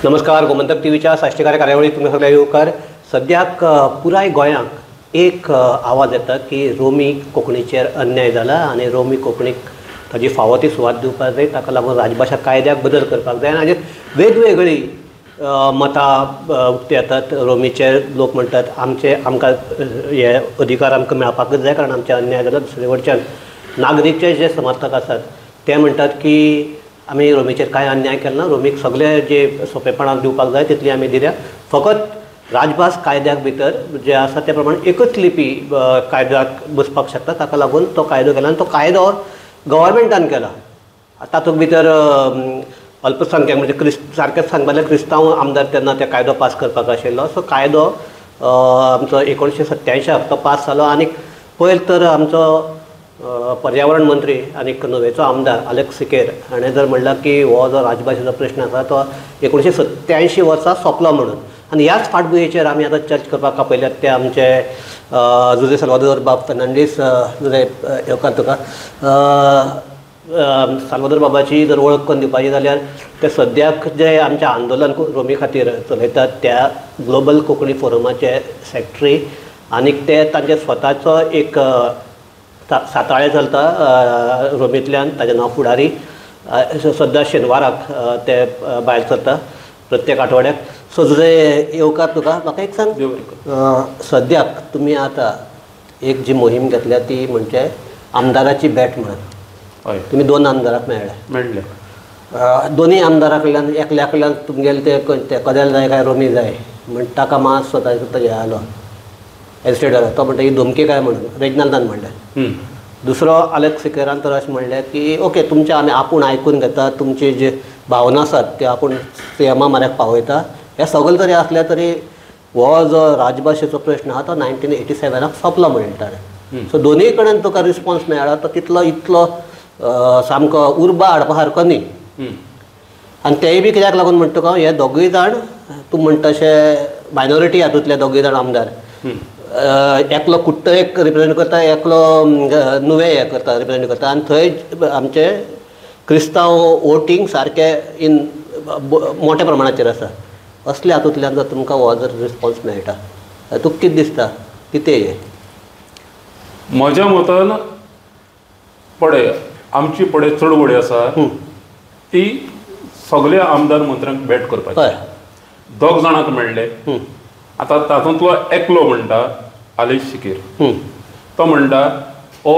नमस्कार, गोमंतक टीव्हीच्या साश्टीकार कार्यावळीत तुमकां सगळ्यांक येवकार. सद्याक पुराय गोंयांक एक आवाज येता की रोमी कोंकणीचेर अन्याय जाला आनी रोमी कोंकणीक ताजी फावो ती सुवात दिवपाक जाय. ताका लागून राजभाशा कायद्याक बदल करपाक जाय आनी हाजेर वेगवेगळी मतां उक्ती येतात. रोमीचेर लोक म्हणटात आमचे आमकां हे अधिकार आमकां मेळपाकच जाय कारण आमचे अन्याय जाला. दुसरे वटच्यान नागरीकचे जे समर्थक आसात ते म्हणटात की आमी रोमीचेर कांय अन्याय केलो ना, रोमीक सगळे जे सोंपेपणान दिवपाक जाय तितली आमी दिल्या, फकत राजभास कायद्याक भितर जे आसा ते प्रमाणे एकच लिपी कायद्याक बसपाक शकता, ताका लागून तो कायदो केला आनी तो कायदो गव्हर्मेंटान केला. तातूंत भितर अल्पसंख्याक म्हणजे सारकेंच सांगपा जाल्यार क्रिस्तांव आमदार तेन्ना ते कायदो पास करपाक आशिल्लो. सो कायदो आमचो 1987 तो पास जालो आनी पयर तर आमचो पर्यावरण मंत्री आनी नुवेचो आमदार आलेक्स सिकेर हाणें जर म्हणलां की हो जो राजभाशेचो प्रश्न आसा तो 1987 वर्सा सोंपलो म्हणून. आनी ह्याच फाटभुंयेचेर आमी आतां चर्च करपाक आपयल्यात ते आमचे जुजे साल्वादोर बाब फेर्नांडीस. जुजे येवकार तुका. साल्वादोर बाबाची जर वळख करून दिवपाची जाल्यार ते सद्याक जे आमचें आंदोलन रोमी खातीर चलयतात त्या ग्लोबल कोंकणी फोरमाचे सेक्रेटरी आनीक ते तांचे स्वताचो एक साताळे चलता रोमींतल्यान, ताजें नांव फुडारी. सद्या शेनवाराक ते भायर सरता प्रत्येक आठवड्याक. सो जुजे येवकार तुका. म्हाका एक सांग, सद्याक तुमी आतां एक जी मोहीम घेतल्या ती म्हणजे आमदाराची भेट म्हणून. हय, तुमी दोन आमदाराक मेळ्ळे. मेळ्ळे. दोनूय आमदारा कडल्यान एकल्या कडल्यान तुमगेले ते कदेल जाय काय रोमी जाय म्हण ताका मातसो ताजो हें आलो, एजिटेट जालो. तो म्हणटा ही धमकी काय म्हणून रेजिनाल्दान म्हणलें. दुसरो आलेक्स सिकेरान तर अशें म्हणलें की ओके तुमचें आमी आपूण आयकून घेता, तुमचे जे भावना आसात ते आपूण सीएमा म्हऱ्याक पावयता. हें सगळें जरी आसलें तरी हो जो राजभाशेचो प्रश्न आहा तो 1987 सोंपलो म्हणटा ताणें. सो दोनूय कडेन तुका रिस्पॉन्स मेळ्ळा तो तितलो इतलो सामको उर्बा हाडपा सारको न्ही. आनी तेय बी कित्याक लागून म्हणटा तुका, हे दोगूय जाण तूं म्हणटा तशे मायनॉरिटी हातूंतले दोगूय जाण आमदार, एकलो कुट्टयेक रिप्रेजेंट करता, एकलो नुवें हें करता रिप्रेजेंट करता आनी थंय आमचे क्रिस्तांव वोटींग सारकें इन मोठ्या प्रमाणाचेर आसा. असल्या हातूंतल्यान जर तुमकां हो जर रिस्पॉन्स मेळटा तुका कितें दिसता कितें हें? म्हज्या मतान पळय आमची पळय चळवळी आसा ती सगल्या आमदार मंत्र्यांक भेट करपाची. दोग जाणांक मेळ्ळे. आतां तातूंतलो एकलो म्हणटा आलेश सिकेर, तो म्हणटा हो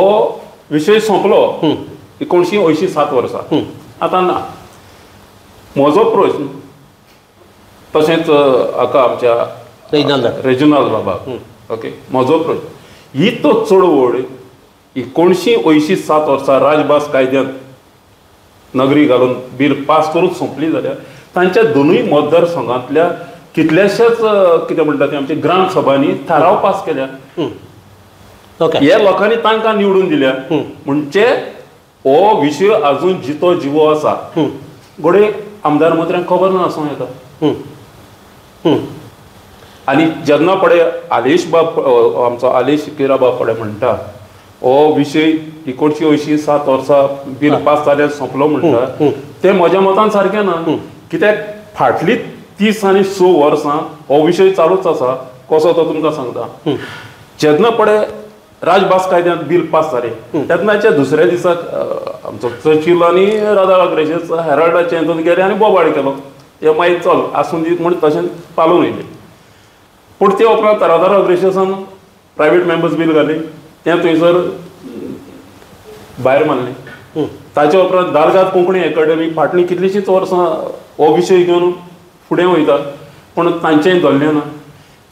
विशय सोंपलो 1987 वर्सा, आतां ना. म्हजो प्रश्न तशेंच हाका आमच्या रेजिनाल्द बाबाक, ओके, म्हजो प्रश्न ही तो चळवळ 1987 वर्सा राजभास कायद्यांत नगरी घालून बील पास करून सोंपली जाल्यार तांच्या दोनूय मतदारसंघांतल्या कितल्याश्याच कितें म्हणटा ते आमच्या ग्राम सभांनी थाराव पास केल्या. ह्या लोकांनी तांकां निवडून दिल्या म्हणजे हो विशय अजून जितो जिवो आसा. घडये आमदार मंत्र्यांक खबर ना आसूं येता. आनी जेन्ना पळय आलेश बाब आमचो आलेश सिकेरा बाब पळय म्हणटा हो विशय 1987 वर्सा बील पास जाल्यार सोंपलो म्हणटा, तें म्हज्या मतान सारकें ना. कित्याक फाटली 30 आनी 6 वर्सां हो विशय चालूच आसा. कसो तो तुमकां सांगता. जेन्ना पळय राजभास कायद्यांत बील पास जालें तेन्नाच्या दुसऱ्या दिसाक आमचो चर्चिल आनी राधा ग्रेशियस हेराल्डाचे हितून गेले आनी बोबाळ केलो, ते मागीर चल आसूं दी म्हूण तशें पालोवन येयले. पूण ते उपरांत राधा ग्रेशियसान प्रायवेट मेंबर्स बील घालें, तें थंयसर भायर मारलें. ताच्या उपरांत दारगाद कोंकणी एकाडमी फाटलीं कितलींशींच वर्सां हो विशय घेवन फुडें वयता पूण तांचेंय धरलें ना.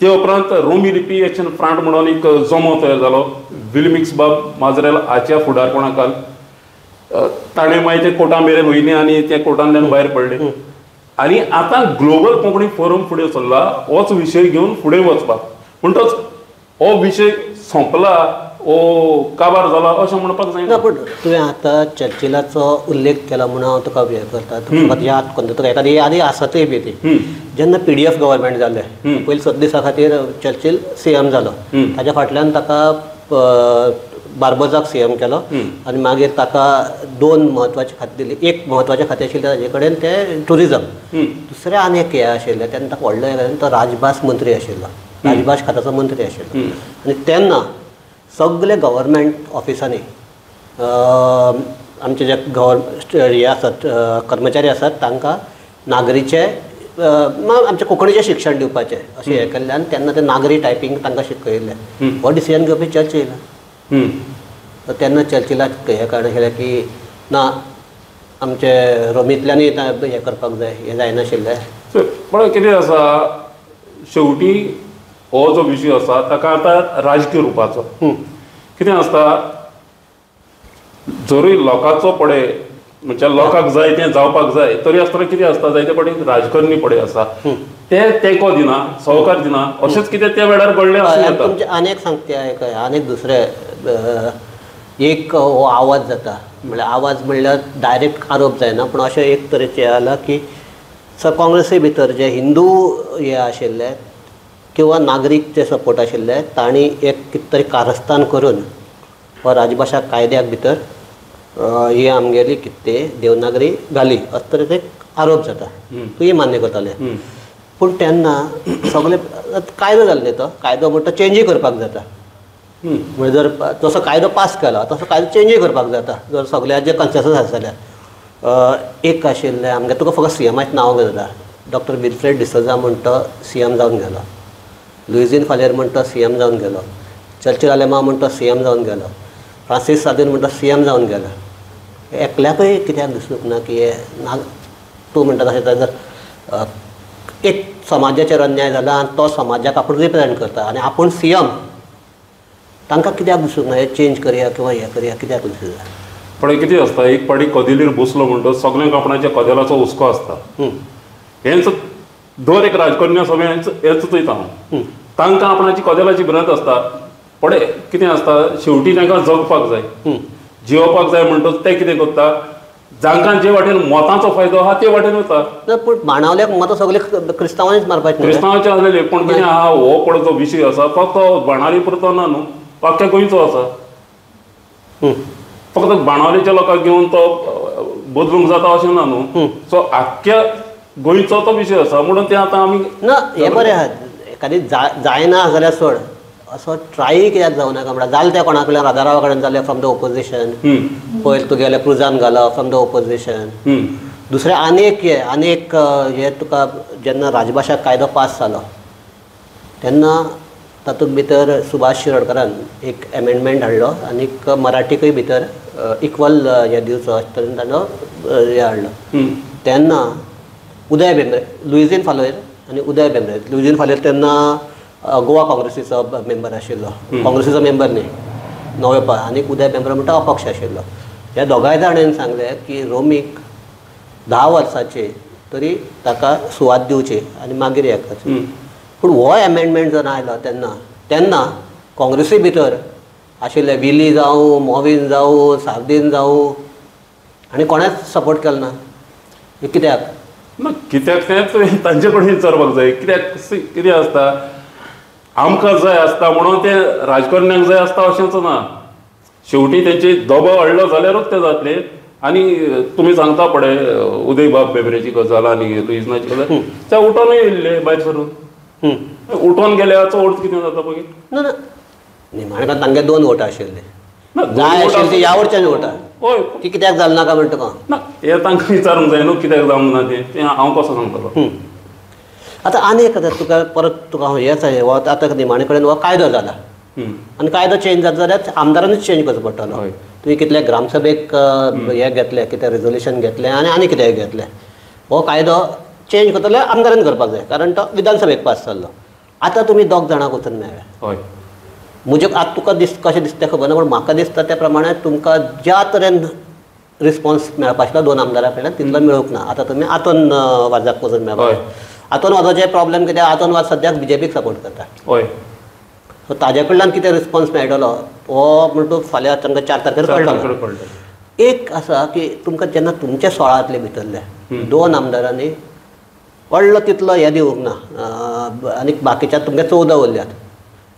ते उपरांत रोमी लिपी एक्शन फ्रंट म्हणून एक जमो तयार जालो विलमिक्स बाब माजरेल हाच्या फुडारपणा खाल. ताणें मागीर ते कोर्टा मेरेन वयलें आनी ते कोर्टांतल्यान भायर पडले. आनी आतां ग्लोबल कोंकणी फोरम फुडें सरला होच विशय घेवन फुडें वचपाक. म्हणटच हो विशय सोंपला हो काबार जाला अशें म्हणपाक जायना. पूण तुवें आतां चर्चिलाचो उल्लेख केला म्हणून हांव तुका हें करता, तुका याद करून तुका एखादी यादी आसतय बी ती. जेन्ना PDF government जालें पयलीं 7 दिसां खातीर चर्चिल सीएम जालो, ताज्या फाटल्यान ताका बार्बोजाक सीएम केलो आनी मागीर ताका दोन म्हत्वाचे खातें दिली. एक म्हत्वाचें खातें आशिल्लें ताजे कडेन तें ट्युरिजम, दुसरें आनी एक हें आशिल्लें तेन्ना ताका व्हडलो हें तो राजभास मंत्री आशिल्लो, राजभास खात्याचो मंत्री आशिल्लो. आनी तेन्ना सगळे गव्हर्मेंट ऑफिसांनी आमचे जे हे आसात कर्मचारी आसात तांकां नागरीचे आमच्या कोंकणीचें शिक्षण दिवपाचें अशें हें केल्ल्यान तेन्ना ते नागरी टायपींग तांकां शिकयल्लें. हो डिसिजन घेवपी चर्चिल. तेन्ना चर्चिलाक हें कारण आशिल्लें की ना आमचे रोमींतल्यानूय हें करपाक जाय, हें जायनाशिल्लें. पण कितें आसा शेवटी हो जो विशय आसा ताका आतां राजकीय रुपाचो कितें आसता, जरूय लोकांचो पळय म्हणजे लोकांक जाय तें जावपाक जाय तरी आसतना कितें आसता जायते फावटी राजकारणी पळय आसा ते तेंको दिना, सहकार दिना, अशेंच कितें त्या वेळार घडलें आसूं येता. तुमचें आनी एक सांगता, आनी एक दुसरें एक हो आवाज जाता, म्हणल्यार आवाज म्हणल्यार डायरेक्ट आरोप जायना पूण अशें एक तरेचें आलां की काँग्रेसी भितर जे हिंदू हे आशिल्ले किंवा नागरीक जे सपोर्ट आशिल्ले तांणी एक कितें तरी कारस्थान करून हो राजभाशा कायद्याक भितर ही आमगेली कितें देवनागरी घाली अशे तरेचो एक आरोप जाता. तुवें मान्य करताले पूण तेन्ना सगळे कायदो जालो न्ही, तो कायदो म्हणटा चेंजूय करपाक जाता. म्हणजे जर जसो कायदो पास केला तसो कायदो चेंजूय करपाक जाता जर सगळ्यांचे कन्सेसस आसा जाल्यार. एक आशिल्लें आमगे तुका फकत सीएमाचें नांव घेता, डॉक्टर विल्फ्रेड डिसोजा म्हण तो सीएम जावन गेलो, लुइझीन फालेर म्हण तो सीएम जावन गेलो, चर्चिल आलेमांव म्हण तो सीएम जावन गेलो, फ्रांसीस सार्दीन म्हण तो सीएम जावन गेलो. एकल्याकूय कित्याक दिसूंक ना की हें ना तूं म्हणटा तशें जर एक समाजाचेर अन्याय जाला आनी तो समाजाक आपूण रिप्रेजेंट करता आनी आपूण सीएम, तांकां कित्याक दिसूंक ना हें चेंज करया किंवा हें करया, कित्याक दिसूंक ना? पण कितें आसता एक पाटी कदेलीर बसलो म्हणटच सगळ्यांक आपणाच्या कदेलाचो हुस्को आसता. हेंच दर एक राजकारण्या सगळें हेंच चोयता हांव, तांकां आपणाची कदेलाची भिरांत आसता. पळय कितें आसता शेवटी तांकां जगपाक जाय, जियोवपाक जाय म्हणटच ते कितें करता जांकां जे वाटेन मतांचो फायदो आहा ते वाटेन वता. ना पूण बाणावल्याक मतां सगळे क्रिस्तांवांनीच मारपाचें, क्रिस्तांवाचे आसलेले. पूण कितें आहा हो पळय जो विशय आसा फक्त बाणावली पुरतो ना न्हू, आख्ख्या गोंयचो आसा. फक्त बाणावलीच्या लोकांक घेवन तो बदलूंक जाता अशें ना न्हू, सो आख्ख्या गोंयचो तो विशय आसा म्हणून ते आतां आमी ना हें बरें आहा. एखादी जायना जाल्यार सोड, असो ट्राय कित्याक जावं नाका म्हळ्यार जालें तें कोणा कडल्यान राजारावा कडेन जालें फ्रॉम the opposition, पयर तुगेलें क्रुजान घालो फ्रॉम the opposition. दुसरें आनी एक हें आनी एक हें तुका जेन्ना राजभाशा कायदो पास जालो तेन्ना तातूंत भितर सुभाष शिरोडकरान एक एमेंडमेंट हाडलो आनीक मराठीकूय भितर इक्वल हें दिवचो अशें तरेन ताणो हें हाडलो. तेन्ना उदय भेंब्रे, लुइझीन फालेर आनी उदय भेंब्रे, लुइझीन फालेर तेन्ना गोवा काँग्रेसीचो मेंबर आशिल्लो, काँग्रेसीचो मेंबर न्ही नवे आनी उदय भेंब्रे म्हणटा अपक्ष आशिल्लो. ह्या दोगांय जाणांनी सांगलें की रोमीक 10 वर्सांची तरी ताका सुवात दिवची आनी मागीर हें करचें. पूण हो एमेंडमेंट जर आयलो तेन्ना तेन्ना काँग्रेसी भितर आशिल्ले विली जावं, मोविन जावं, सार्दीन जावं आनी कोणेंच सपोर्ट केलो ना. हें कित्याक ना कित्याक तें तांचे कडेन विचारपाक जाय. कित्याक कितें आसता आमकां जाय आसता म्हणून ते राजकारण्यांक जाय आसता अशेंच ना, शेवटी तेंचे दबाव हाडलो जाल्यारूच ते जातले. आनी तुमी सांगता पळय उदयबाब भेंब्रेची गजाल आनी लुइझनाची गजाल, ते उठोनूय येयल्ले भायर सरून, उठोन गेल्याचो अर्थ कितें जाता मागीर? ना ना निमाणे तांगे 2 वोटां आशिल्ले, जाय आशिल्ली ती ह्या वटच्यान वोटां, हय ती कित्याक जालें नाका म्हणटा तुका? ना हें तांकां विचारूंक जाय न्हू कित्याक जावंक ना तें, तें हांव कसो सांगतलो? आतां आनी एक आतां तुका परत तुका हांव हेंच हो आतां निमाणे कडेन हो कायदो जाला आनी कायदो चेंज जाता जाल्यार आमदारानूच चेंज करचो पडटलो. तुवें कितले ग्रामसभेक हें घेतलें, कितें रेजोल्युशन घेतलें आनी आनी कितें घेतलें, हो कायदो चेंज करतले जाल्यार आमदारान करपाक जाय कारण तो विधानसभेक पास जाल्लो. आतां तुमी 2 जाणांक वचून मेळ्ळे. हय म्हजे आतां तुका दिस कशें दिसता खबर ना पूण म्हाका दिसता त्या प्रमाणे तुमकां ज्या तरेन रिस्पॉन्स मेळपा आशिल्लो 2 आमदारां कडल्यान तितलो मेळूंक ना. आतां तुमी आतोन वाजाक वचून मेळपा, आतोन वाजाचे प्रॉब्लेम कितें, आतोन वाज सद्याक बीजेपीक सपोर्ट करता. हय सो ताजे कडल्यान कितें रिस्पॉन्स मेळटलो हो म्हणटू फाल्यां तांकां 4 तारखेर कळटलो. एक आसा की तुमकां जेन्ना तुमच्या 16 भितरले 2 आमदारांनी व्हडलो तितलो हें दिवंक ना आनी बाकीच्या तुमगे 14 उरल्यात,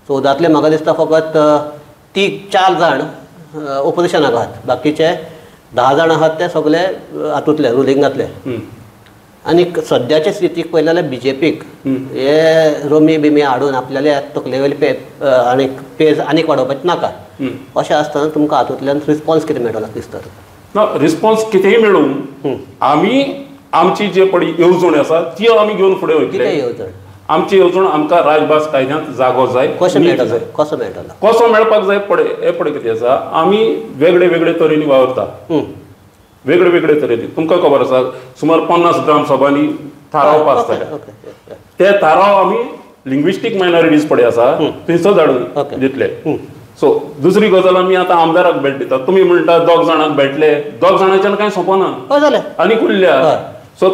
14तले म्हाका दिसता फकत 3-4 जाण ओपोजिशनाक आहात, बाकीचे 10 जाण आहात ते सगळे हातूंतले रुलिंगांतले. आनी सद्याचे स्थितीक पळयलें जाल्यार बीजेपीक हे रोमी बिमी हाडून आपल्याले तकले वयले पे आनी पेज आनीक वाडोवपाचें नाका. अशें आसतना तुमकां हातूंतल्यान रिस्पॉन्स कितें मेळटलो दिसता? ना, रिस्पॉन्स कितेंय मेळूं, आमी आमची जे पळय येवजण आसा ती आमी घेवन फुडें वयतले. कितें येवजण? आमची येवजण आमकां राजभास कायद्यांत जागो जाय. कशें मेळटलो? कसो मेळटलो? कसो मेळपाक जाय पळय, हे पळय कितें आसा, आमी वेगळे वेगळे तरेनी वावरता, वेगळे वेगळे तरेनी. तुमकां खबर आसा सुमार 50 ग्राम सभांनी थाराव पास जाले. ते थाराव आमी लिंग्विस्टीक मायनॉरिटीज पळय आसा थंयसर धाडून दितले. सो दुसरी गजाल, आमी आतां आमदाराक भेट दितात. तुमी म्हणटा 2 जाणांक भेटले, 2 जाणांच्यान कांय सोंपना आनी उरल्या. सो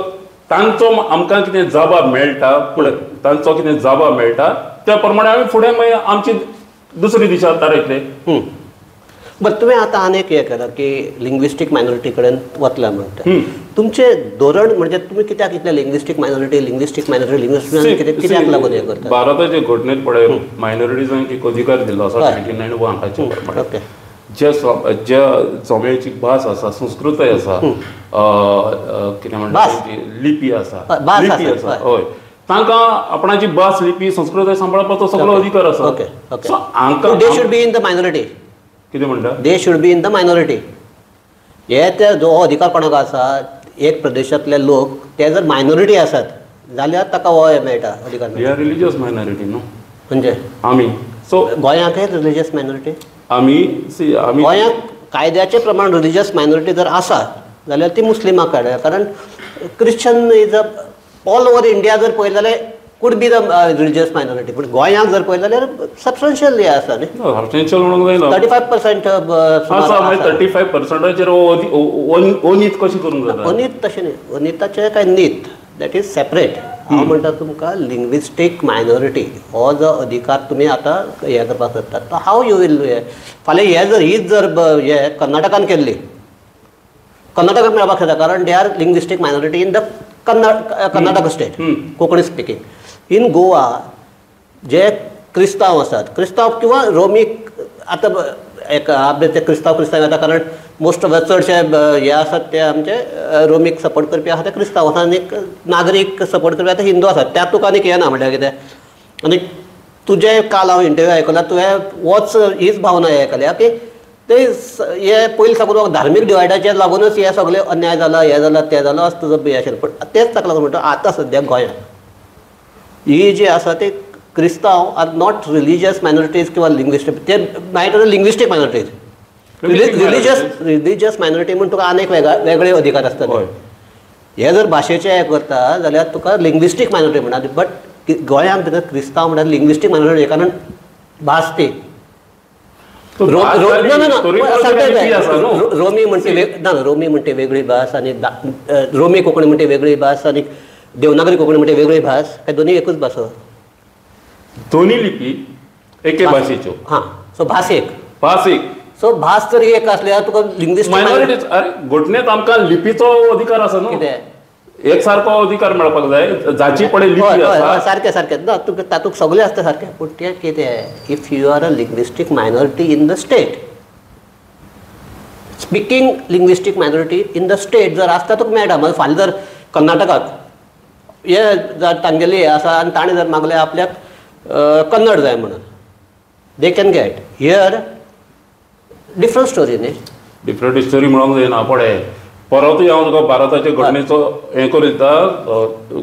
तांचो आमकां कितें जबाब मेळटा, पूण तांचो कितें जबाब मेळटा त्या प्रमाणे आमी फुडें मागीर आमची दुसरी दिशा थारायतले. बरें, तुवें आतां आनी एक हें केलां की लिंग्विस्टीक मायनॉरिटी कडेन वतले म्हणटा. तुमचें धोरण म्हणजे तुमी कित्याक इतलें linguistic minority linguistic minority linguistic कित्याक लागून हें करता? भारताचे घटनेत पळय मायनॉरिटीजांक एक अधिकार दिल्लो आसा 1991 प्रमाणे. ज्या ज्या जम्याची भास आसा, संस्कृताय आसा, कितें म्हणटा लिपी आसा, लिपी आसा, हय, तांकां आपणाची भास लिपी संस्कृताय सांबाळपाचो सगळो अधिकार आसा. सो हांकां they should be in the minority. कितें म्हणटा? They should be in the minority. हे ते जो अधिकार कोणाक आसा, एक प्रदेशांतले लोक ते जर मायनॉरिटी आसात जाल्यार ताका हो हे मेळटा अधिकार. We are religious minority न्हू म्हणजे आमी. सो गोंयांकय रिलिजियस मायनॉरिटी आमी आमी गोंयांत कायद्याचे प्रमाण रिलिजियस मायनॉरिटी जर आसा जाल्यार ती मुस्लिमां कडेन, कारण Christian is a all over India जर पळयलें जाल्यार could be the religious minority, पूण गोंयांत जर पळयलें जाल्यार सबस्टॅन्शियल हें आसा न्ही. सबस्टॅन्शियल म्हणूंक जायना, 35% आसा. मागीर 35%चेर अनीत कशी करूंक जाता? अनीत तशें न्ही, अनिताचें काय नीत, that is separate. हांव म्हणटा तुमकां लिंग्विस्टीक मायनॉरिटी हो जो अधिकार तुमी आतां हें करपाक सोदतात तो how you will हे. फाल्यां हे जर हीच जर हे कर्नाटकान केल्ली, कर्नाटकाक मेळपाक शकता, कारण they are linguistic minority in the Karnataka state, Konkani speaking. In Goa जे क्रिस्तांव आसात, क्रिस्तांव किंवा रोमीक आतां एक आपले ते क्रिस्तांव क्रिस्तांव येता, कारण मोस्ट ऑफ चडशे हे आसात ते आमचे रोमीक सपोर्ट करपी आसा ते क्रिस्तांव आसा, आनी नागरीक सपोर्ट करपी आतां हिंदू आसात. त्यात तुका आनीक हें ना म्हणल्यार कितें. आनी तुजें काल हांव इंटरव्यू आयकला, तुवें होच हीच भावना हें केल्या की ते हे पयलीं साकून धार्मीक डिवायडाचेर लागूनच हे सगळे अन्याय जाला, हें जाला, तें जाला, असो तुजो हें आशिल्लें. पूण तेच ताका लागून म्हणटा आतां सद्याक गोंयांत ही जी आसा ते क्रिस्तांव are not religious minorities किंवा लिंग्विस्टीक, ते मागीर linguistic minorities. Religious religious minority म्हूण तुका आनीक वेगळे अधिकार आसतले. हे जर भाशेचे हें करता जाल्यार तुका लिंग्विस्टीक मायनॉरिटी म्हणटा. बट गोंयांत भितर क्रिस्तांव म्हणल्यार लिंग्विस्टीक मायनॉरिटी, कारण भास ती. रोमी म्हणटे ना, रोमी म्हणटे वेगळी भास आनी रोमी कोंकणी म्हणटे वेगळी भास आनी देवनागरी कोंकणी म्हणटे वेगळी भास, काय दोन्ही एकूच भास? दोन्ही लिपी एके भाशेच्यो. हां, सो भास एक, भास एक. सो भास जर एक आसल्यार तुका लिंग्विस्टीक मायनॉरिटी. अरे घटनेत आमकां लिपीचो अधिकार आसा न्हू, कितें एक सारको अधिकार मेळपाक जाय, जाची पळय लिपी आसा. सारकें सारकें ना, तुका तातूंत सगळें आसता सारकें. पूण तें कितें, if you are a linguistic minority in the state, speaking linguistic minority in the state जर आसता तुका मेळटा. मागीर फाल्यां जर कर्नाटकाक हे जर तांगेली हें आसा आनी ताणें जर मागलें आपल्याक कन्नड जाय म्हणून, they can get. Here different story न्ही, डिफरंट स्टोरी म्हणूंक जायना. पळय परतूय हांव तुका भारताचे घटनेचो हें करून दिता.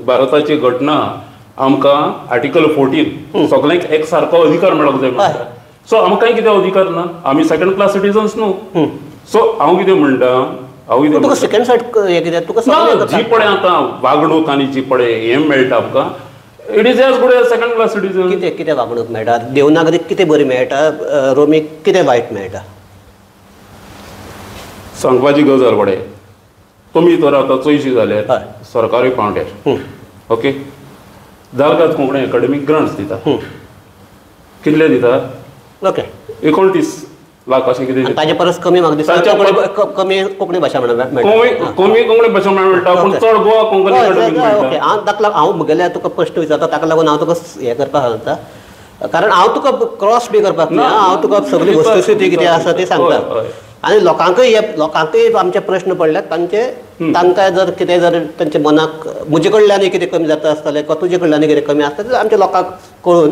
भारताची घटना आमकां आर्टिकल 14 सगळ्यांक एक सारको अधिकार मेळोंक जाय म्हणटा. सो आमकांय कितें अधिकार ना, आमी सेकंड क्लास सिटीजन्स न्हू. सो हांव कितें म्हणटा, हांव कितें तुका सेकंड सायड हें कितें तुका जी पळय आतां वागणूक आनी जी पळय हें मेळटा आमकां, it is as good as second class citizen. कितें कितें वागणूक मेळटा? देवनागरीक कितें बरी मेळटा, रोमीक कितें वायट मेळटा? सांगपाची गजाल पळय, तुमी तर आतां चोयशी जाल्यार सरकारी पावंड्यार ओके दालगाद कोंकणी अकाडेमीक ग्रांट्स दिता, कितले दिता? ओके 29 लाख अशें कितें. ताजे परस कमी म्हाका दिसता, कमी कोंकणी भाशा म्हणून कमी कोंकणी भाशा मेळटा, पूण चड गोवा कोंकणी अकाडेमीक मेळटा. ओके, हांव ताका लागून हांव म्हगेल्या तुका प्रश्न विचारता, ताका लागून हांव तुका हें करपाक सांगता, कारण हांव तुका क्रॉस बी करपाक ना, हांव तुका सगळी वस्तुस्थिती कितें आसा ती सांगता. आनी लोकांकय लोकांकय आमचे प्रश्न पडल्यात तांचे तांकां जर कितें जर तांच्या मनाक म्हजे कडल्यानूय कितें कमी जाता आसतलें किंवा तुजे कडल्यानूय कितें कमी आसता जाल्यार आमच्या लोकांक कळून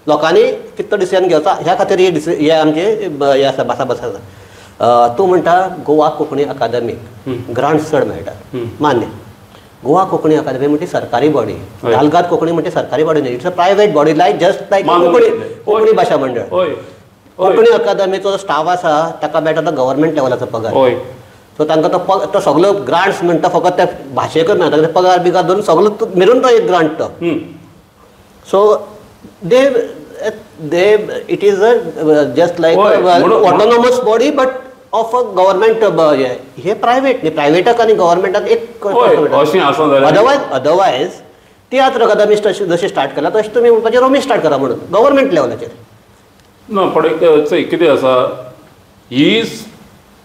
लोकांनी कितें तो डिसिजन घेवचो ह्या खातीर ही हे आमचे हे आसा भासाभास आसा. तूं म्हणटा गोवा कोंकणी अकादमीक ग्रांट्स चड मेळटात, मान्य. गोवा कोंकणी अकादमी म्हणजे सरकारी बॉडी, दाल्गाद कोंकणी म्हणजे सरकारी बॉडी न्ही, it's a private body like just like Konkani Konkani Bhasha Mandal. Konkani अकादमीचो जो स्टाफ आसा ताका मेळटा तो गव्हर्मेंट लेवलाचो पगार, सो तांकां तो तो सगलो ग्रांट्स म्हणटा फकत त्या भाशेकच मेळटा, पगार बिगार धरून सगलो मेरून तो एक ग्रांट तो. So they they it is a just like autonomous body but of a government. हे प्रायवेट न्ही, प्रायवेटाक आनी गव्हर्मेंटाक एक अदरवायज अदरवायज तियात्र अकादमी जशी स्टार्ट केला तशें तुमी म्हणपाचें रोमी स्टार्ट करा म्हणून गव्हर्मेंट लेवलाचेर. ना पण एक चोय कितें आसा, ही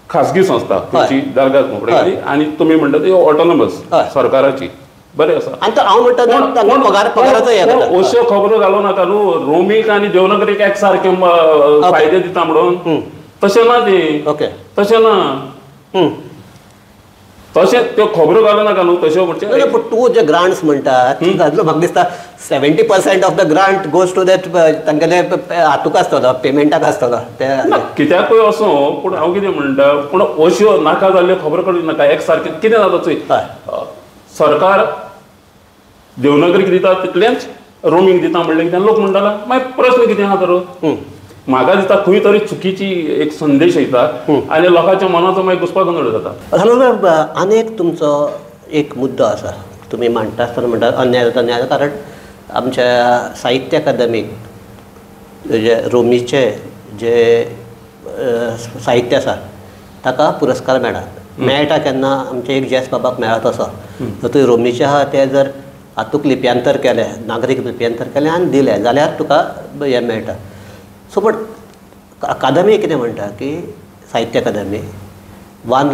खाजगी संस्था खंयची दाल्गाद कोंकणी आनी तुमी म्हणटा ती ऑटोनॉमस सरकाराची, बरें आसा. आनी हांव म्हणटा पगार पगाराचो अश्यो खबरो घालूं नाका न्हू, रोमीक आनी देवनागरीक एक सारके फायदे दिता म्हणून तशें ना ती, तशें ना, तशें त्यो खबरो घालूं नाका न्हू तश्यो म्हणजे. पूण तूं जे ग्रांट्स म्हणटा तातूंतलो म्हाका दिसता 70% of the grant goes to that तांगेले हातूक आसतलो, पेमेंटाक आसतलो ते कित्याकूय असो. पूण हांव कितें म्हणटा, पूण अश्यो नाका जाल्ल्यो खबरो काडूं नाका एक सारकें. कितें जाता चोय, सरकार देवनागरीक दिता तितलेंच रोमीक दिता म्हणलें कितें लोक म्हणटाला, मागीर प्रश्न कितें आहा तर म्हाका दिसता खंय तरी चुकीची एक संदेश येता आनी लोकांच्या मनाचो मागीर घुसपागोंदळ जाता. आनी एक तुमचो एक मुद्दो आसा तुमी मांडटा आसतना म्हणटा अन्याय जाता, अन्याय जाता, कारण आमच्या साहित्य अकादमीक जे रोमीचे जे साहित्य आसा ताका पुरस्कार मेळटा, मेळटा केन्ना आमचे एक जेस बाबाक मेळ्ळा तसो तर रोमीचे आहा ते जर हातूंत लिप्यांतर केलें, नागरीक लिप्यांतर केलें आनी दिलें जाल्यार तुका हें मेळटा. सो बट अकादमी कितें म्हणटा की साहित्य अकादमी वन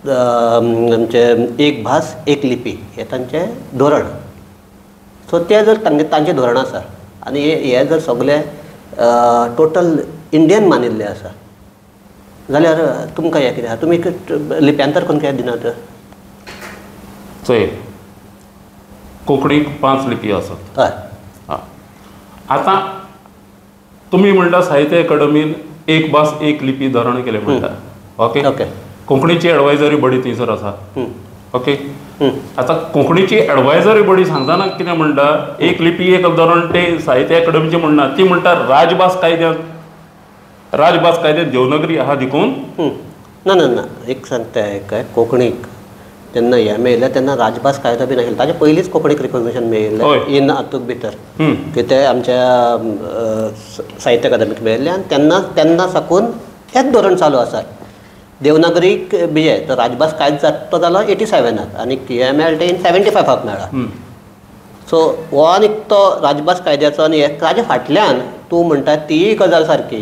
आमचें एक भास एक लिपी हें तांचें धोरण. सो तें जर तांचें धोरण आसा आनी हें जर सगलें टोटल इंडियन मानिल्लें आसा जाल्यार तुमकां हें कितें आसा, तुमी लिप्यांतर करून कित्याक दिनात? चोय, कोंकणीक 5 लिपी आसात. हय, आतां तुमी म्हणटा साहित्य अकादमीन एक भास एक लिपी धोरण केलें म्हणटा, ओके ओके. कोंकणीची एडवायजरी बॉडी थंयसर आसा, ओके. आतां कोंकणीची एडवायजरी बॉडी सांगतना कितें म्हणटा, एक लिपी एक धोरण ते साहित्य अकादमीचें म्हणना, ती म्हणटा राजभास कायद्यांत, राजभास कायद्यांत देवनागरी आहा देखून ना ना ना एक सांगता काय, कोंकणीक जेन्ना हें मेळिल्लें तेन्ना राजभास कायदो बी नाशिल्लो, ताजे पयलींच कोंकणीक रिकॉग्निशन मेळिल्लें इन हातूंत भितर की तें आमच्या साहित्य अकादमीक मेळिल्लें आनी तेन्ना तेन्ना साकून हेंच धोरण चालू आसा. देवनागरीक बी हें तो राजभास कायदो जाता तो जालो 87 आनी हें मेळ्ळें तें इन 75 मेळ्ळा. सो हो आनी तो राजभास कायद्याचो आनी हे ताजे फाटल्यान तूं म्हणटा तीय गजाल सारकी,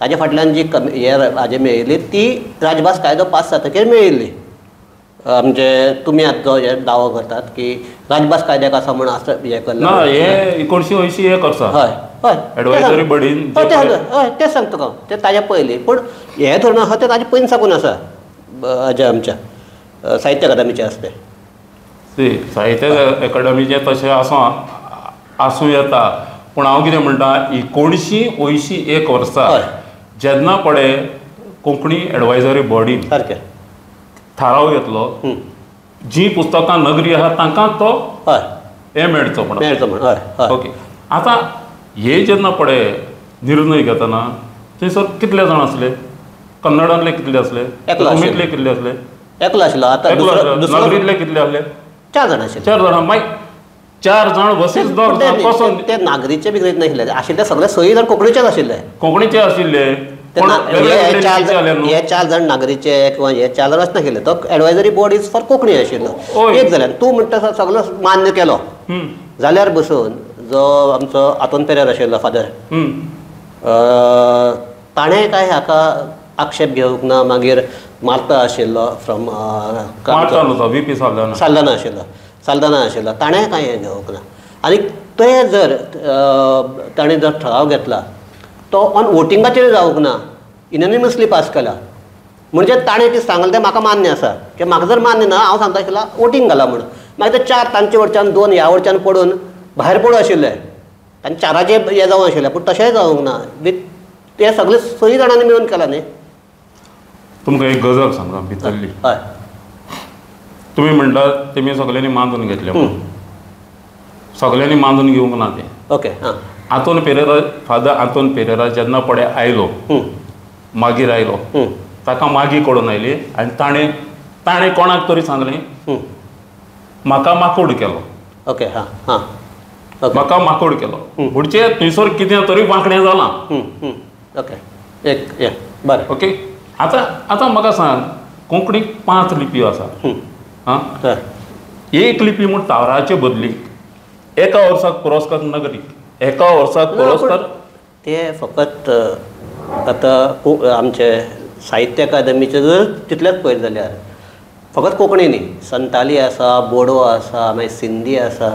ताजे फाटल्यान जी कमी हे हाजें मेळिल्ली ती राजभास कायदो पास जातकीर मेळिल्ली. म्हणजे तुमी आतां जो हे दावो करतात की राजभास कायद्याक आसा म्हूण आसा हें करना, ना हे 1981 वर्सा हय हय एडवायजरी बॉडीन हय तें सांगता तुका, तें ताज्या पयलीं. पूण हें धोरण आसा तें ताजे पयलीं साकून आसा, हाजें आमच्या साहित्य अकादमीचें आसा तें. साहित्य अकादमीचें तशें आसूं आसूं येता, पूण हांव कितें म्हणटा 1981 वर्सा जेन्ना पळय कोंकणी एडवायजरी बॉडीन सारकें थाराव घेतलो, जी पुस्तकां नगरी आहा तांकां तो हें मेळचो म्हणून, मेळचो म्हणून. ओके, आतां हे जेन्ना पळय निर्णय घेतना थंयसर कितले जाण आसले, कन्नडांतले कितले आसले, रोमींतले कितले आसले, एकलो आशिल्लो, आतां नगरींतले कितले आसले, 4 जाण आशिल्ले. 4 जाणां, मागीर 4 जाण वसीच 2 जाण कसो ते नागरीचे बिगरीत नाशिल्ले, आशिल्ले सगळे 6 जाण कोंकणीचेच आशिल्ले, कोंकणीचे आशिल्ले. हे 4 जाण नागरीचे किंवा हे 4 जाण अशें नाशिल्ले, तो advisory board is for Konkani आशिल्लो. एक जाल्यार तूं म्हणटा सगलो मान्य केलो जाल्यार बसून जो आमचो आतोन पेरेर आशिल्लो फादर, ताणें काय हाका आक्षेप घेवंक ना. मागीर मार्ता आशिल्लो फ्रॉम साल्दाना आशिल्लो, साल्दाना आशिल्लो, ताणें कांय हें घेवंक ना. आनी ते जर ताणें जर ठराव घेतला तो ऑन वोटिंगाचेर जावंक ना, युनॅनिमसली पास केला. म्हणजे ताणें कितें सांगलें तें म्हाका मान्य आसा की म्हाका जर मान्य ना हांव सांगता आशिल्लो वोटींग घाला म्हणून. मागीर ते 4 तांचे वटच्यान 2 ह्या वटच्यान पडून भायर पडूं आशिल्ले आनी 4 हें जावं आशिल्लें, पूण तशेंय जावंक ना. विथ ते सगळे 6 जाणांनी मेळून केला न्ही. तुमकां एक गजाल सांगा भितरली. हय, तुमी म्हणटा तेमी सगळ्यांनी मानून घेतलें, सगळ्यांनी मानून घेवंक ना तें. ओके. हां, आंतोन पेरेरा, फादर आंतोन पेरेरा जेन्ना पळय आयलो, मागीर आयलो, ताका मागीर कडून आयली आनी ताणें ताणें कोणाक तरी सांगलें म्हाका माकोड केलो. ओके. हां हां, म्हाका माकोड केलो म्हणजे थंयसर कितें तरी वांकडें जालां. ओके, एक बरें. ओके, आतां आतां म्हाका सांग, कोंकणीक 5 लिपयो आसा. आं, एक लिपी म्हूण तावराचे बदली एका वर्साक पुरस्कार नगरीक, एका वर्साक पुरस्कार ते फकत आतां आमचे साहित्य अकादमीचे जर तितलेंच पळयत जाल्यार फकत कोंकणी न्ही, संताली आसा, बोडो आसा, मागीर सिंधी आसा,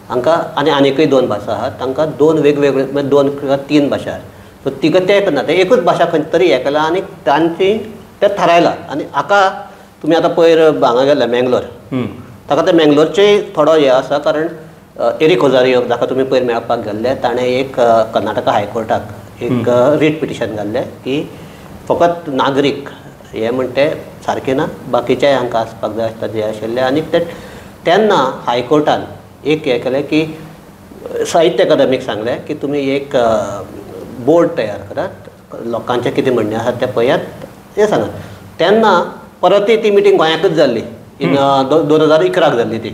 हांकां आनी आनीकय 2 भाशा आसात, तांकां 2 वेगवेगळे म्हणजे 2 किंवा 3 भाशा आसात. सो तिका ते करना, ते एकूच भाशा खंय तरी हें केलां आनी तांची तें थारायलां. आनी हाका तुमी आतां पयर हांगा गेले मेंगलोर, ताका ते मेंगलोरचे थोडो हें आसा, कारण एरिक ओजारियो जाका तुमी पयर मेळपाक गेल्ले, ताणें एक कर्नाटका हायकोर्टाक एक रीट पिटिशन घाल्लें की फकत नागरीक हे म्हणटे सारकें ना, बाकीच्याय हांकां आसपाक जाय आसता जे आशिल्ले. आनी ते तेन्ना हायकोर्टान एक हें केलें की साहित्य अकादमीक सांगलें की तुमी एक बोर्ड तयार करात, लोकांचें कितें म्हणणें आसा तें पळयात, हें सांगात. तेन्ना परतय ती मिटींग गोंयांकूच जाल्ली, इन 2011 जाल्ली ती.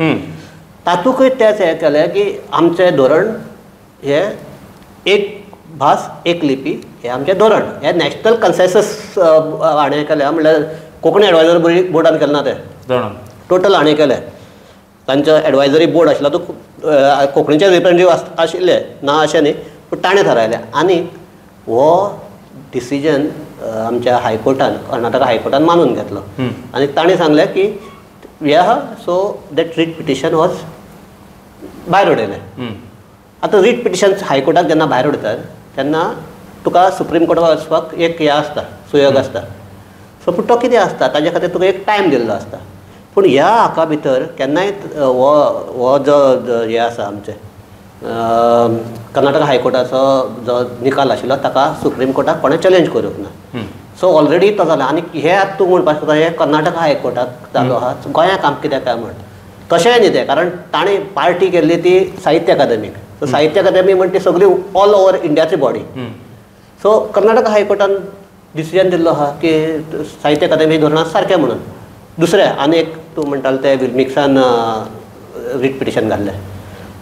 तातूंकय तेच हें केलें की आमचें धोरण हें एक भास एक लिपी हें आमचें धोरण, हें नॅशनल कन्सेसस हाणें केलें, म्हणल्यार कोंकणी एडवायजरी बोर्डान केलें ना तें, टोटल हाणें केलें. तांचो एडवायजरी बोर्ड आशिल्लो तो कोंकणीचे रिप्रेझेंटेटिव्ह आशिल्ले ना अशें न्ही, पूण ताणें थारायलें. आनी हो डिसिजन आमच्या हायकोर्टान, कर्नाटका हायकोर्टान मानून घेतलो आनी ताणें सांगलें की हे आहा, so that writ petition was भायर उडयलें. आतां रीट पिटिशन हायकोर्टाक जेन्ना भायर उडयतात तेन्ना तुका सुप्रीम कोर्टाक वचपाक एक हें आसता, सुयोग आसता. सो पूण तो कितें आसता, ताजे खातीर तुका एक टायम दिल्लो आसता. पूण ह्या हाका भितर केन्नाय हो हो जो हें आसा आमचें कर्नाटक हायकोर्टाचो जो निकाल आशिल्लो ताका सुप्रीम कोर्टाक कोणें चॅलेंज करूंक ना. सो ऑलरेडी तो जाला. आनी हे आतां तूं म्हणपाक शकता हें कर्नाटक हायकोर्टाक जालो आहा, गोंयांक आमकां कित्याक काय म्हण, तशेंय न्ही तें, कारण ताणें पार्टी केल्ली ती साहित्य अकादमीक. सो साहित्य अकादमी म्हण ती सगळी ऑल ओवर इंडियाची बॉडी. सो कर्नाटक हायकोर्टान डिसिजन दिल्लो आहा की साहित्य अकादमी धोरणां सारकें म्हणून. दुसरें आनी एक तूं म्हणटालो तें विल्मिक्सान रीट पिटिशन घाल्लें.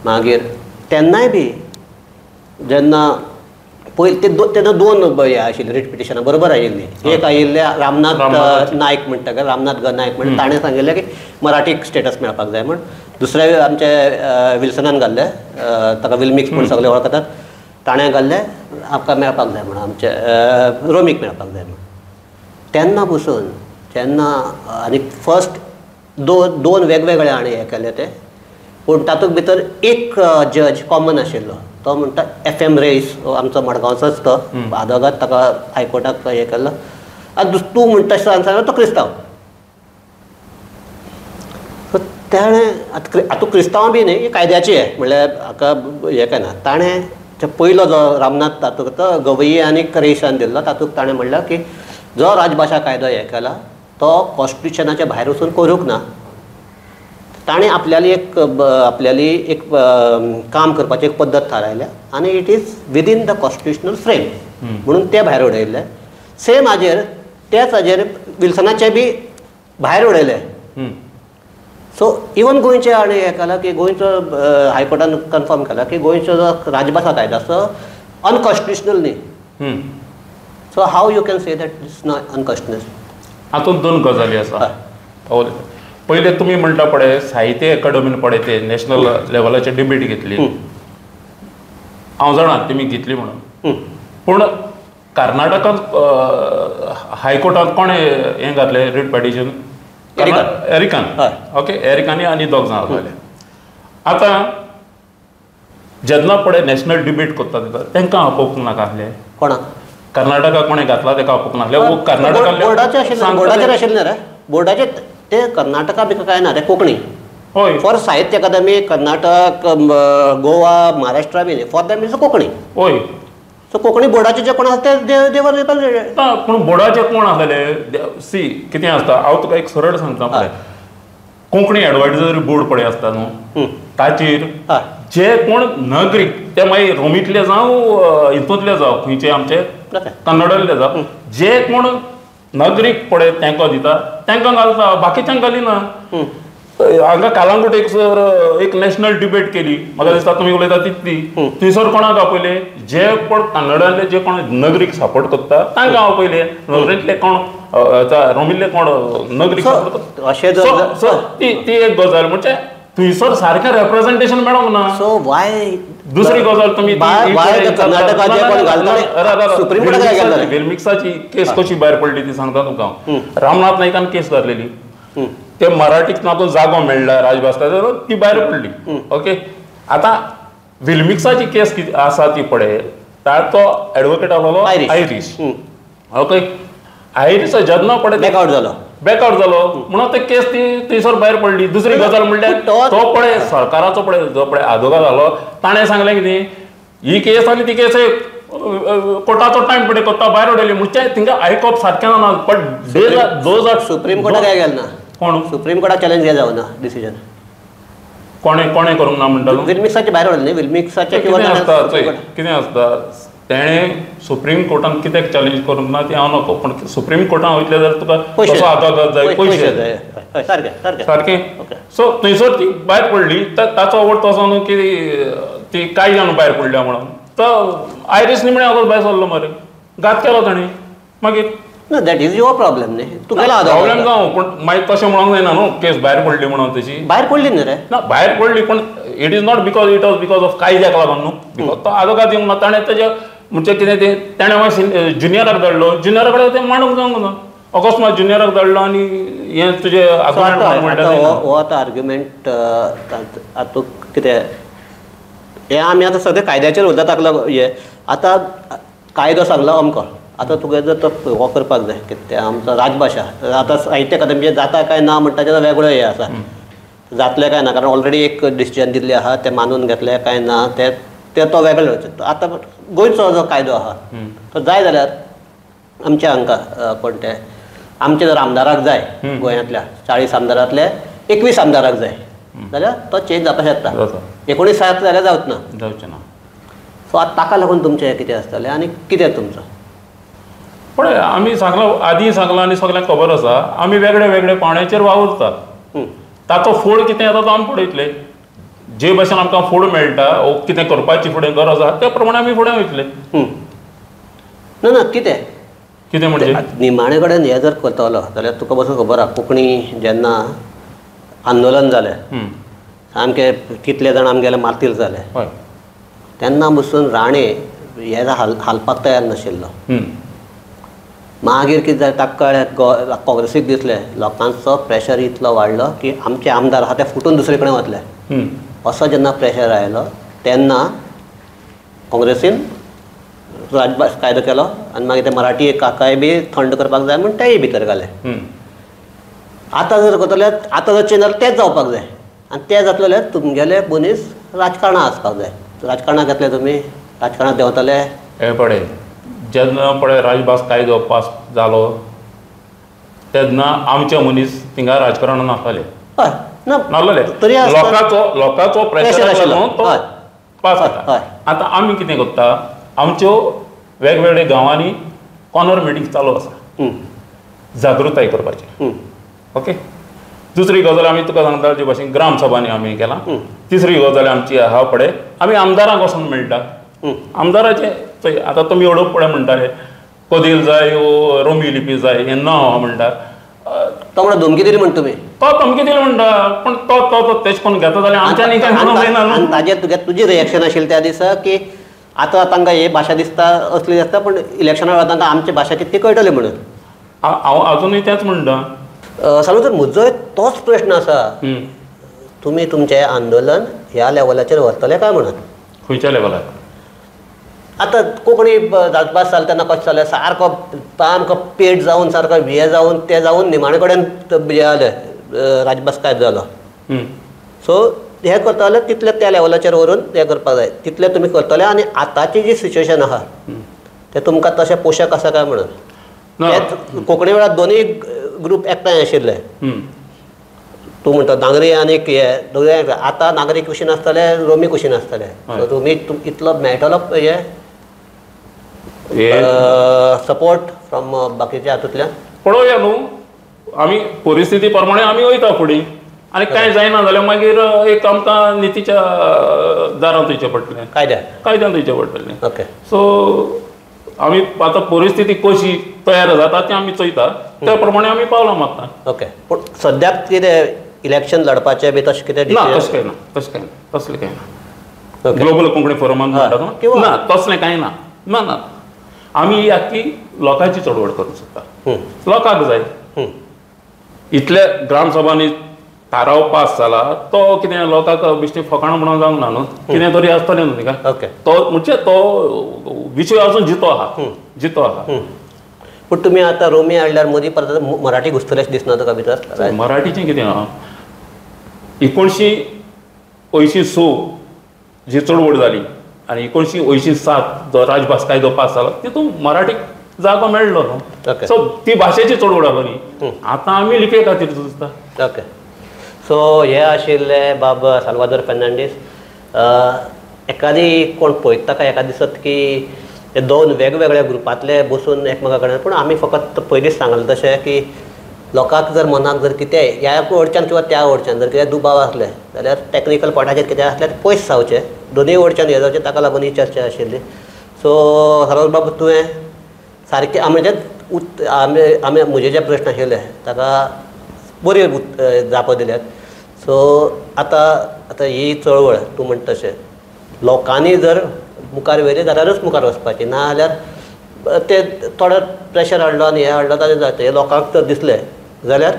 मागीर तेन्नाय बी जेन्ना पयलीं ते तेन्ना 2 हें आशिल्लीं रीट पिटिशनां बरोबर आयिल्लीं. एक आयिल्लें रामनाथ नायक म्हणटा काय, रामनाथ ग नायक म्हण, ताणें सांगिल्लें की मराठीक स्टेटस मेळपाक जाय म्हण. दुसरें आमचे विल्सनान घाल्लें, ताका विल्मिक्स म्हूण सगळे वळखतात, ताणें घाल्लें आमकां मेळपाक जाय म्हण, आमचे रोमीक मेळपाक जाय म्हण. तेन्ना पसून तेन्ना आनी फर्स्ट 2 वेगवेगळे हाणें हें केलें तें, पूण तातूंत भितर एक जज कॉमन आशिल्लो, तो म्हणटा एफ.एम. रेईस, आमचो मडगांवचोच तो आदोगाद, ताका हायकोर्टाक हें केल्लो. आनी तूं म्हणटा सांगता तो क्रिस्तांव. सो ताणें आतां आतां क्रिस्तांव बी न्ही, कायद्याची हें म्हणल्यार हाका हें काय ना, ताणें पयलो जो रामनाथ तातूंत तो गवई आनी रेईसान दिल्लो, तातूंत ताणें म्हणलें की जो राजभाशा कायदो हें केला तो कॉन्स्टिट्युशनाच्या भायर वचून करूंक ना. ताणें आपल्याली एक काम करपाची एक पद्दत थारायल्या आनी it is within the constitutional frame म्हणून ते भायर उडयल्ले. सेम हाजेर त्याच हाजेर विल्सनाचे बी भायर उडयले. सो इवन गोंयचे हाणें हें केलां की गोंयचो हायकोर्टान कन्फर्म केला की गोंयचो जो राजभाशा कायदो आसा अनकॉन्स्टिट्युशनल न्ही. So how you can say that it's not unconstitutional? हातूंत 2 गजाली आसा. पयले तुमी म्हणटा पळय साहित्य अकादमीन पळय ते नॅशनल लेवलाचेर डिबेट घेतली, हांव जाणा तुमी घेतली म्हणून, पूण कर्नाटकांत हायकोर्टांत कोणें हें घातलें रीट पिटिशन? एरिकान. ओके, एरिकानी आनी 2 जाणां घातले. आतां जेन्ना पळय नॅशनल डिबेट करता तेन्ना तांकां आपोवंक नाका आसलें कोणाक? कर्नाटका कोणें घातला तेका आपोवंक नासलें. कर्नाटका बोर्डाचेर आशिल्लें रे, बोर्डाचेर ते कर्नाटका बी काय ना, ते कोंकणी. हय, फॉर साहित्य अकादमी कर्नाटक, गोवा, महाराष्ट्रा बी for them is Konkani. हय, सो कोंकणी बोर्डाचे जे कोण आसा ते देवर पूण बोर्डाचे कोण आसलेले सी कितें आसता हांव तुका एक सरळ सांगता पळय. कोंकणी एडवायजरी बोर्ड पळय आसता न्हू, ताचेर जे कोण नागरीक ते मागीर रोमींतले जावं हितूंतले जावं खंयचे आमचे कन्नडांतले जावं, जे कोण नागरीक पळय तांकां दिता तांकां घालता, बाकीच्यांक घालिना. हांगा कालांगूट एक सर एक नॅशनल डिबेट केली, म्हाका दिसता तुमी उलयता तितली. थंयसर कोणाक आपयले, जे कोण कन्नडांतले जे कोण नागरीक सपोर्ट करता तांकां आपयले, नगरींतले कोण रोमिल्ले कोण नागरीक सपोर्ट करता. ती एक गजाल म्हणजे थंयसर सारकें रेप्रेझेंटेशन मेळोंक ना. सो वाय दुसरी गजाल तुमी वेलमिक्साची केस कशी भायर पडली ती सांगता तुमकां. रामनाथ नायकान केस घातलेली, ते मराठीक तातूंत जागो मेळ्ळा राजभास ती भायर पडली. ओके, आतां विल्मिक्साची केस कितें आसा ती पळय, ताचो एडवोकेट आसलेलो आयरीश. ओके, आयरीश जेन्ना पळय बॅकआउट जालो, बॅकआउट जालो म्हणून ते केस ती थंयसर भायर पडली. दुसरी गजाल म्हणल्यार तो पळय सरकाराचो पळय जो पळय आदोगाद जालो ताणें सांगलें कितें, ही केस आनी ती केस एक कोर्टाचो टायम पळय कोर्टा भायर उडयली. म्हणजे थिंगा आयकप सारकें ना. बट those are supreme कोर्टाक काय गेलें ना, कोण सुप्रीम कोर्टाक चॅलेंज कित्याक जावना डिसिजन, कोणें कोणें करूंक ना म्हणटा विल्मिक्साचे भायर उडयलें न्ही. विल्मिक्साचे कितें आसता कितें आसता तेणें सुप्रीम कोर्टान कित्याक चॅलेंज करूंक ना ती हांव नको, पूण सुप्रीम कोर्टान वयतले जाल्यार तुका तसो आदोगाद जाय, पयशे जाय, सारकें सारकें सारकें. सो थंयसर ती भायर पडली, ताचो अर्थ असो न्हू की ती कांय जाण भायर पडल्या म्हणून. तो आयरीश निमणे अगोदर भायर सरलो मरे, घात केलो ताणें मागीर. ना, that is your problem न्ही, तुगेलो प्रॉब्लेम जावं, पूण मागीर तशें म्हणूंक जायना न्हू केस भायर पडली म्हणून. तशी भायर पडली न्ही रे, ना भायर पडली, पूण it is not because it was because of कायद्याक लागून न्हू, because तो आदोगाद दिवंक ना ताणें तेजे म्हणजे कितें तें ताणें मागीर ज्युनियराक धाडलो, ज्युनियरा कडेन तें मांडूंक जावंक ना, अकस्मात ज्युनियराक धाडलो आनी हें तुजें आर्ग्युमेंट. हो आतां आर्ग्युमेंट आतां कितें हें आमी आतां सद्या कायद्याचेर उरता ताका लागून हें आतां कायदो सांगला अमको, आतां तुगे जर तो हो करपाक जाय कितें तें आमचो राजभाशा आतां साहित्य अकादमीचेर जाता काय ना म्हणटा तेजो वेगळो हें आसा, जातलें काय ना, कारण ऑलरेडी एक डिसिजन दिल्लें आसा तें मानून घेतलें काय ना तें तो वेगळो. आतां गोंयचो जो कायदो आसा तो जाय जाल्यार आमच्या हांकां कोण ते आमचे जर आमदाराक जाय गोंयांतल्या 40 आमदारांतले 21 आमदाराक जाय जाल्यार तो चेंज जावपाक शकता, 19 जाल्यार जावच ना, जावचें ना. सो आतां ताका लागून तुमचें हें कितें आसतलें आनी कितें तुमचो पळय आमी सांगलां आदीं सांगलां आनी सगळ्यांक खबर आसा, आमी वेगळे वेगळे पावंड्याचेर वावुरतात, ताचो फोड कितें येता तो आमी पळयतले. जे भाशेन आमकां फोड मेळटा ओ कितें करपाची फुडें गरज आसा त्या प्रमाणे आमी फुडें वयतले. ना ना कितें कितें म्हणजे निमाणे कडेन हें जर करतलो जाल्यार तुका बसून खबर आसा कोंकणी जेन्ना आंदोलन जालें सामकें कितले जाण आमगेले मार्तीर जाले तेन्ना बसून राणे हे हालपाक तयार नाशिल्लो. मागीर कितें जालें ताका कळ्ळें काँग्रेसीक दिसलें लोकांचो प्रेशर इतलो वाडलो की आमचे आमदार आसा ते फुटून दुसरे कडेन वतले. असो जेन्ना प्रेशर आयलो तेन्ना काँग्रेसीन राजभास कायदो केलो आनी मागीर ते मराठी काकाय बी थंड करपाक जाय म्हूण तेय भितर घाले. आतां जर करतले आतां जर चेंज जाल्यार तेंच जावपाक जाय आनी तें जातलें जाल्यार तुमगेले मनीस राजकारणां आसपाक जाय. राजकारणाक घेतले तुमी, राजकारणांत देंवतले. हे पळय जेन्ना पळय राजभास कायदो पास जालो तेन्ना आमचे मनीस थिंगा राजकारणान नासताले, हय ना नासलेले, लोकांचो लोकांचो प्रेशर आशिल्लो तो पास जाता. आतां आमी कितें करता, आमच्यो वेगवेगळ्या गांवांनी कॉर्नर मिटींग चालू आसा जागृताय करपाची. ओके, दुसरी गजाल आमी तुका सांगता जे भाशेन ग्रामसभांनी आमी केलां. तिसरी गजाल आमची आहा पळय आमी आमदारांक वचून मेळटा, आमदाराचे चोय आतां तुमी अडोप पळय म्हणटाले कदेल जाय वो रोमी लिपी जाय हें ना म्हणटा, तो म्हणटा धमकी दिली म्हण तुमी, तो धमकी दिली म्हणटा, पूण तो तो तेश कोण घेता जाल्यार आमच्यांनी कांय म्हणूंक जायना न्हू. ताजेर तुगे तुजी रिएक्शन आशिल्ली त्या दिसा की आतां तांकां ही भाशा दिसता असली दिसता, पूण इलेक्शना वेळार तांकां आमची भाशा कितें कळटली म्हणून. हांव आजुनूय तेंच म्हणटा. सांगू तर म्हजोय तोच प्रश्न आसा, तुमी तुमचें आंदोलन ह्या लेवलाचेर व्हरतले काय म्हणून? खंयच्या लेवलार? आतां कोंकणी राजभास जाली तेन्ना कशें जालें सारको सामको पेट जावन सारको हे जावन ते जावन निमाणे कडेन हें जालें राजभास कायदो जालो. सो हें करता जाल्यार तितलें त्या लेवलाचेर व्हरून हें करपाक जाय तितलें तुमी करतले. आनी आतांची जी सिच्युएशन आसा तें तुमकां तशें पोशक आसा काय म्हणून कोंकणी वेळार दोनूय ग्रूप एकठांय आशिल्ले. तूं म्हणटा नागरी आनी हे दोगूय आतां नागरी कुशीन आसतले रोमी कुशीन आसतले. सो तुमी इतलो मेळटलो हे सपोर्ट फ्रॉम बाकीच्या हातूंतल्यान पळोवया न्हू आमी परिस्थिती प्रमाणे आमी वयता फुडें आनी कांय जायना जाल्यार मागीर एक आमकां नितीच्या दारांत वयचें पडटलें, कायद्यान वयचें पडटलें. ओके सो आमी आतां परिस्थिती कशी तयार जाता ती आमी चोयता त्या प्रमाणे आमी पावलां मारता. ओके पूण सद्याक कितें इलेक्शन लढपाचें बी तशें कितें? ना तशें कांय ना, तशें कांय ना, तसलें कांय ना. ग्लोबल कोंकणी फोरमान म्हणटा न्हू ना तसलें कांय ना. ना ना आमी ही आख्खी लोकांची चळवळ करूंक सोदता, लोकांक जाय. इतले ग्रामसभांनी थाराव पास जाला तो कितें लोकांक बेश्टी फकाणां म्हणून जावंक ना न्हू, कितें तरी आसतलें न्हू तिका. तो म्हणजे तो विशय अजून जितो आहा, जितो आहा. पूण तुमी आतां रोमी हाडल्यार मदीं परत मराठी घुसतलें दिसना तुका भितर? मराठीचें कितें आहा 1986 जी चळवळ जाली आनी 1987 जो राजभास कायदो पास जालो तितून मराठीक जागो मेळ्ळो न्हू. सो ती भाशेची चळवळ आसली न्ही. आतां आमी लिपये खातीर झुजता. ओके सो हे आशिल्ले बाब साल्वादोर फेर्नांडीस. एकादी कोण पळयता काय एका दिसत की हे दोन वेगवेगळ्या ग्रुपांतले बसून एकमेका कडेन, पूण आमी फकत पयलींच सांगलें तशें की लोकांक जर मनाक जर कितेंय ह्या वडच्यान किंवा त्या वडच्यान जर कितें दुबाव आसले जाल्यार टॅक्निकल पॉयंटाचेर कितें आसल्यार पयस जावचें, दोनूय वडच्यान हें जावचें, ताका लागून ही चर्चा आशिल्ली. सो साल्वादोर बाब तुवें सारकें म्हणजे आमी आमी म्हजे जे प्रश्न आशिल्ले ताका बऱ्यो जापो दिल्यात. सो आतां आतां ही चळवळ तूं म्हणटा तशें लोकांनी जर मुखार व्हेली जाल्यारूच मुखार वचपाची, ना जाल्यार ते थोडो प्रेशर हाडलो आनी हें हाडलो ताजें जाता. हें लोकांक जर दिसलें जाल्यार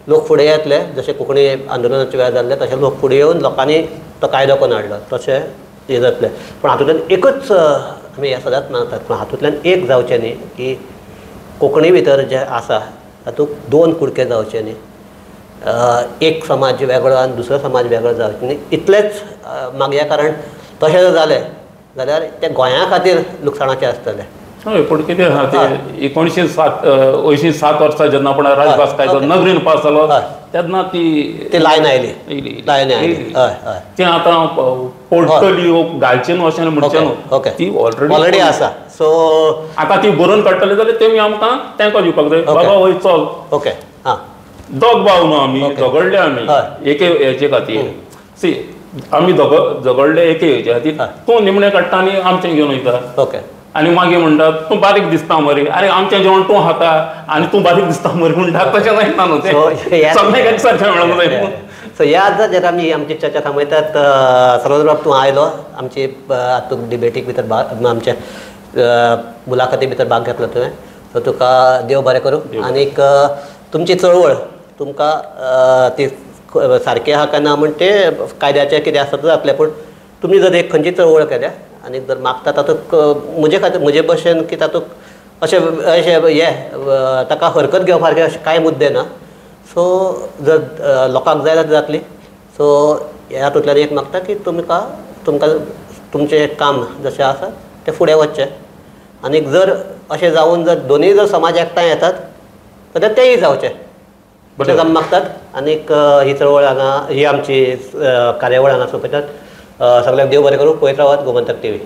लोक फुडें येतले, जशें कोंकणी आंदोलनाच्या वेळार जाल्लें तशें लोक फुडें येवन लोकांनी तो कायदो करून हाडलो तशें हें जातलें. पूण हातूंतल्यान एकूच आमी हें सदांच मानतात, पूण हातूंतल्यान एक जावचें न्ही की कोंकणी भितर जें आसा तातूंत दोन कुडके जावचे न्ही, एक समाज वेगळो आनी दुसरो समाज वेगळो जावचो न्ही, इतलेंच मागया. कारण तशें जर जालें जाल्यार तें गोंया खातीर लुकसाणाचें आसतलें. हय पूण कितें आहा तें 1987 वर्सा जेन्ना आपण राजभास कायदो नगरीन पास जालो तेन्ना ती ती लायन आयली, लायन आयली. हय हय तें आतां पडटली घालचें न्हू अशें म्हणचें न्हू, ती ऑलरेडी आसा. सो आतां ती बरोवन काडटली जाल्यार तेमी आमकां तेंको दिवपाक जाय, बाबा वय चल. ओके आं दोग भाव न्हू आमी, झगडले आमी एके हेचे खातीर. सी आमी झगडले एके हेचे खातीर, तूं निमणें काडटा आनी आमचें घेवन वयता. ओके आनी मागीर म्हणटा तूं बारीक दिसता मरे, अरे आमचें जेवण तूं खाता आनी तूं बारीक दिसता मरे म्हणटा, तशें जायना न्हू तें, सगळें एक सारकें मेळूंक जाय. सो ह्या आतां जेन्ना आमी आमची चर्चा थांबयतात. साल्वादोर बाब तूं आयलो आमची हातूंत डिबेटीक भितर भाग आमच्या मुलाखती भितर भाग घेतलो तुवें, सो तुका देव बरें करूं. आनीक तुमची चळवळ तुमकां ती सारकी आहा काय ना म्हण तें कायद्याचें कितें आसता तें जातलें, पूण तुमी जर एक खंयची चळवळ केल्या आनी जर मागता तातूंत म्हजे खातीर म्हजे भशेन की तातूंत अशें अशें हें ताका हरकत घेवपा सारकें अशें कांय मुद्दे ना. सो जर लोकांक जाय जाल्यार जातली. सो ह्या हातूंतल्यान एक मागता की तुमकां तुमकां तुमचें काम जशें आसा तें फुडें वचचें आनी जर अशें जावन जर दोनूय जर समाज एकठांय येतात जाल्यार तेंय जावचें अशें आमी मागतात. आनीक ही चळवळ हांगा ही आमची कार्यावळ हांगा सोंपयतात. सगळ्यांक देव बरें करूं. पळयत रावात गोमंतक टीव्ही.